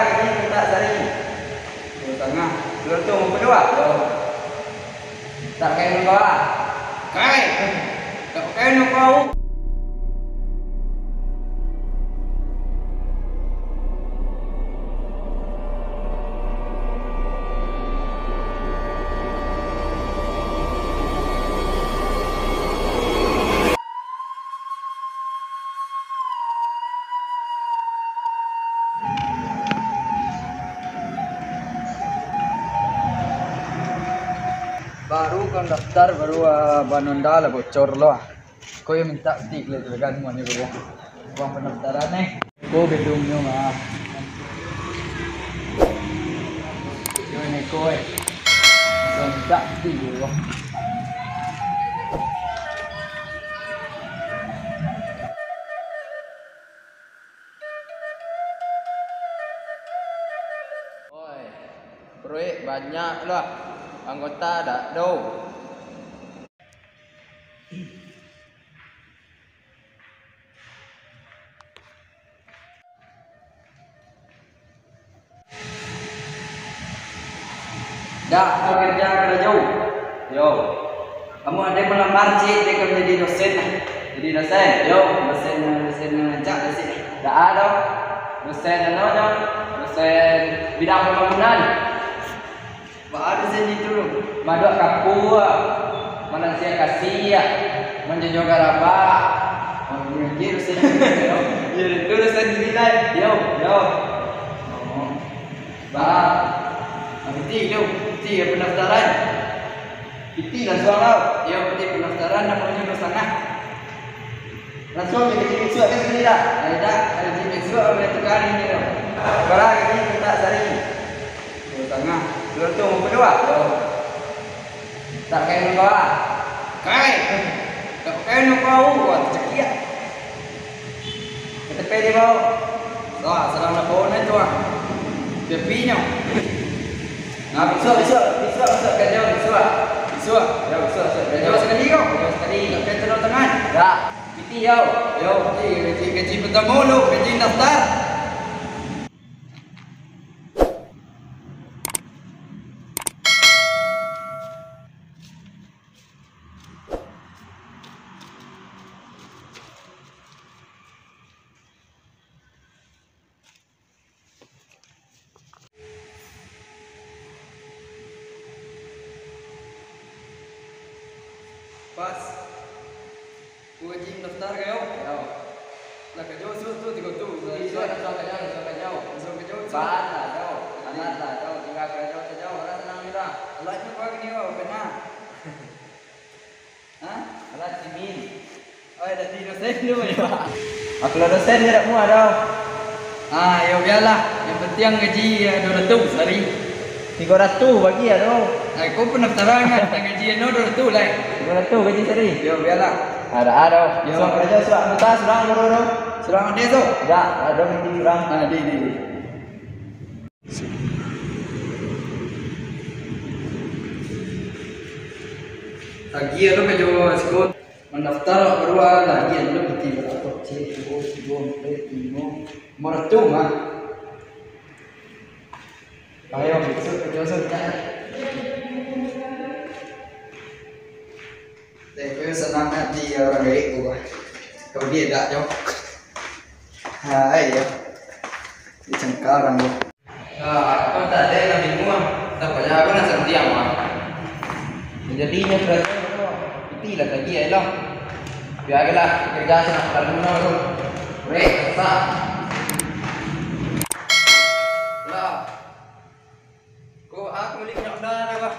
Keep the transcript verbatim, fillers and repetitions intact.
Ini minta sari. Dua setengah. Dua ratus lima puluh, ah. Tak kain kau, ah. Kai. Tak kain kau. Baru ka daftar, baru, ah, banunda lah bocor lo, ah. Ko yo minta tik lah tu kan, mana ko. Uang pendaftaran, eh. Ko gedungnyo mah. Yo, ni ko, eh. Ko minta tik dulu. Oi, proyek banyak lah, anggota dak ado. Dak, karajo, karajo. Yo. Kamu ado malamar ciek, dek ka manjadi dosen lah. Jadi dosen? Yo, dosen, dosen nan rancak dosen. Dak ado. Dosen anu nyo, dosen bidang pambangunan. Baa dosen itu? Maduak kapua, manansiak kasiak, manjojo garabak. Oh, iyo, iyo, dosen itu, yo. Iyo, itu dosen nilai. Yo, yo. Oh. Baa. Nah, pitih tu, pitih yo pendaftaran. Pitih langsuang lah. Yo, pitih pendaftaran, namonyo dua satangah. Langsuang jo gaji bisuak ka siko dah. Ai dak, gaji bisuak lah buliah tuka ni tu. Bara gaji mintak sari? Dua satangah. Dua ratus limo puluah, ah. Yo. Tak kain kau, ah. Kai. Tak kain kau, wah, tacakiak. Ka tapi dibao. Wah, sadang nak bao nyo tu, ah. Tapi nyo. Nah, bisuak, bisuak, bisuak, bisuak karajo, bisuak. Bisuak. Yo, bisuak, bisuak karajo. Bisuak sakali ko? Bisuak sakali. Dak pai tando tangan? Dak. Pitih yo. Yo, pitih, gaji, gaji partamo lo, gaji daftar. Pas. Ko gaji mandaftar ka yo? Yo. Lah karajo suok tu, tigo tu. Suok, suok, langsuang karajo, langsuang karajo. Langsuang karajo, suok. Bahan lah, jo. Alat lah, jo. Tingga karajo sajo, urang sanang juo. Alatnyo apo kini, ko? Kena. Hah? Alat simin. Oi, dak di dosen tu, yo. Aku lah dosen, yo, dak muah doh. Ah, yo, bialah. Yang penting gaji, yo, dua ratus sari. Tigo ratus bagi, yo, doh. Ai, ko pendaftaran kan, gaji, no, dua ratus lah. Tigo ratus gaji sari. Yo, bialah. Ado, ado. Yo. Suok karajo, suok anggota, surang, boro, boro. Surang ado tu? Dak, ado gaji surang. Ah, di, di, di. Lagi ado karajo siko. Mandaftar awak baru, ah, lagi ado pitih barapo? Ciek, duo, tigo, ampek, limo. Limo ratus mah. Ayo, bisuak karajo sudah. Dek, ko sanang ati urang gaek ko, bah. Kalau dia dak, jo. Hai, yo. Dicengka urang ko. Ah, ko tak ado nan bingung, ah. Tak payah ko nak santiang, ah. Jadinyo karajo ko, pitih lah tagih, ai lah. Bialah, karajo sanang, tak ada guna tu. Weh, susah. Lah. Ko aku bali minyak Honda dah, bah.